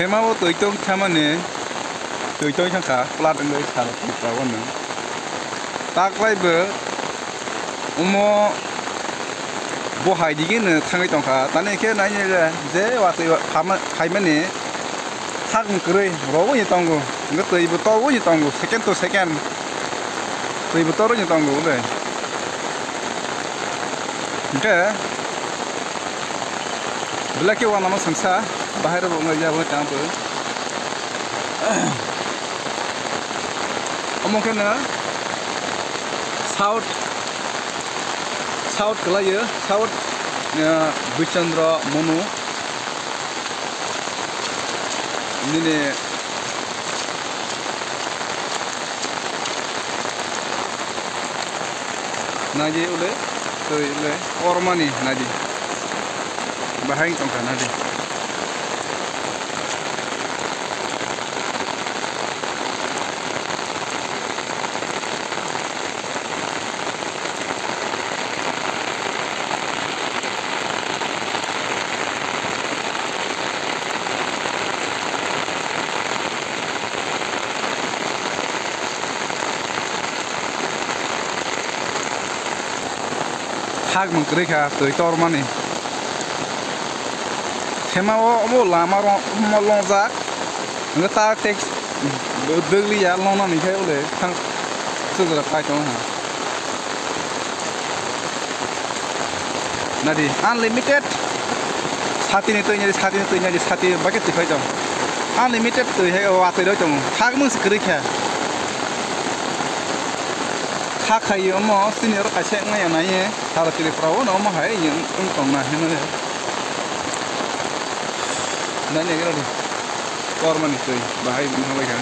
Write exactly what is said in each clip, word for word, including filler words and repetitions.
Ema o twi tong thamani, twi tong thangkha, plat wngwi sal Tripura o nwng. Taklai bo omo bo hai digino thangwi tongkha. Tani khe naini je, je watwi wa-, phama-, phaimani sak kwrwi rogwi tongo. Hwnkhe twi bo togwi tongo, second to second. Twi bo torwi tongo le. Hwnkhe belai khe uanama sengsa, bahai rok wngya bo tang bo. Omo khe no south, south kwlaio, south, eh, Bichandra Monu nini Naidi ule, twi ule, ormani naidi. Bahai tongkha naidi. Hakmung kwrwi kha, twi tormani. Sema o, omo lama rw-, omo longjak. Hwnkhe ta tek dwgliya longnani khe ule thang sujra kai tong ha. Nadi unlimited. Satini twi nadi, satini twi nadi, sati bucket twi phai tong. Unlimited twi hai o atwi roi tong. Hakmung se kwrwi kha. Kha khai omo sini oro kaisa wngnai ya nai. Sara Tripura o no omo hai wng tong na hino. Nani agra di. Tormani twi bahai wng thang lai kha.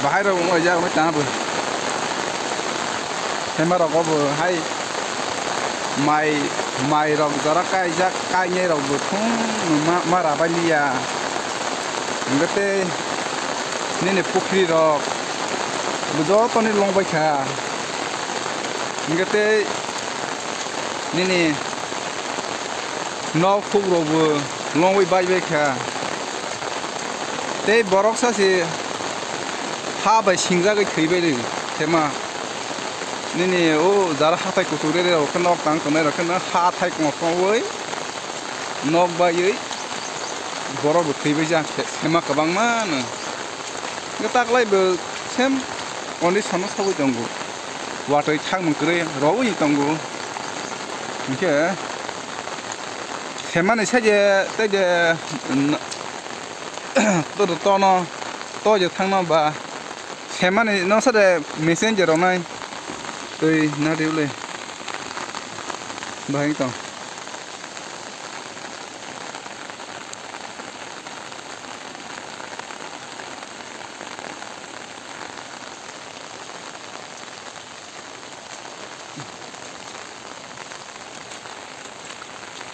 Bahai rok wng lai jak wng tang bo. Hema rok bo hai mai, mai rok jora kaijak, kainai rok bo thung ma, ma rabai liya. Hwnkhe tei nini pukhri rok bo joto ni longbai kha. Hwnkhe tei nini nok phuk rok bo longwi bai bai kha. Tei borok sa se ha bai singjagwi thwi bai rw thema. Nini o jara hathai kuchuk re re rok khe nok tang tongnai rok khe no hathai kongor kongwi nok baiwi borok bo thwi bai jak khe sema kwbangma no. Hwnkhe taklai bo same condition no sogwi tongo. Watwi thangmung kwrwi rogwi tongo. Hwnkhe semani se je tei je n-, to, to, tono to je thangno ba semani no sade messenger rok nai twi nadi ule bahai tong.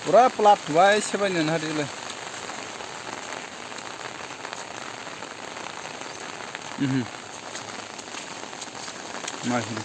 Pura plat bai se bai nang hari le. Mhm. Mai hini.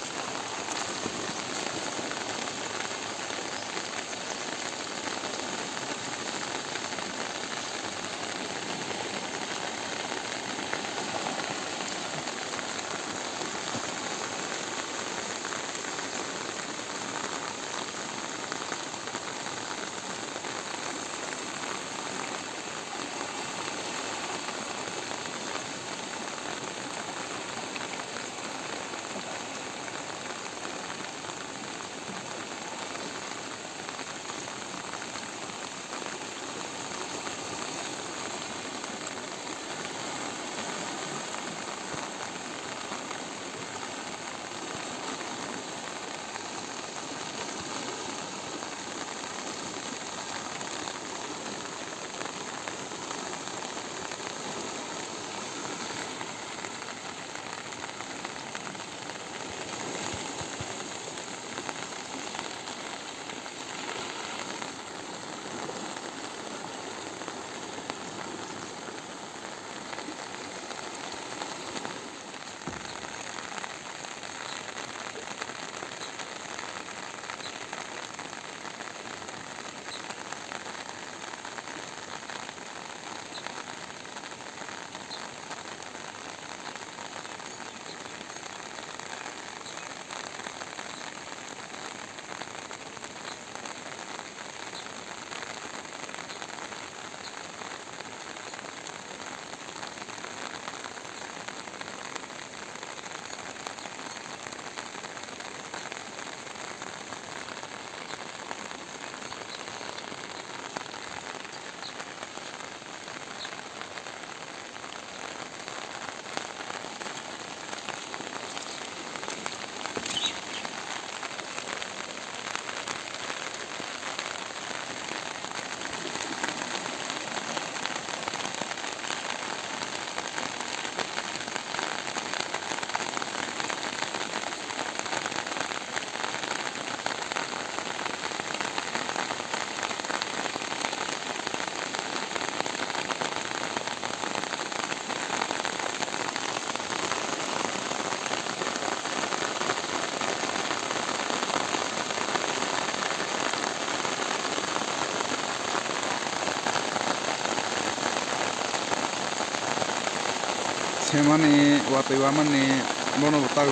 Semani watwi wamani bono bo tak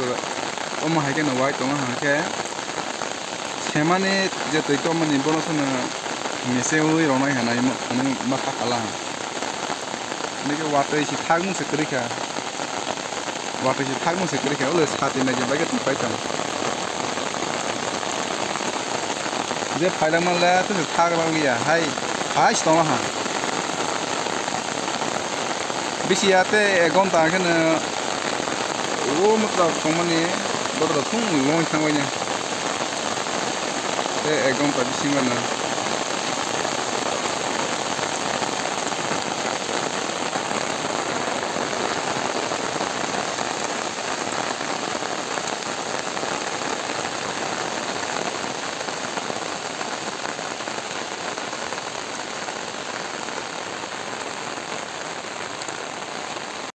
omo hai kheno wai tongo hwnkhe semani je twi tongmani bono kheno mese ui rwnai hwnwi ma sakala. Nike watwi si thakmung se kwrwi kha. Watwi si thakmung se kwrwi kha, ulo sati nai je bai khe tongpai tong. Je phailak manle tei se thak rang liya hai, hai se tongla ha. Bisi ya tei ek ghonta khe no o motro tongmani bothoro thung long thangbai ni. Tei ek ghonta bisingo no.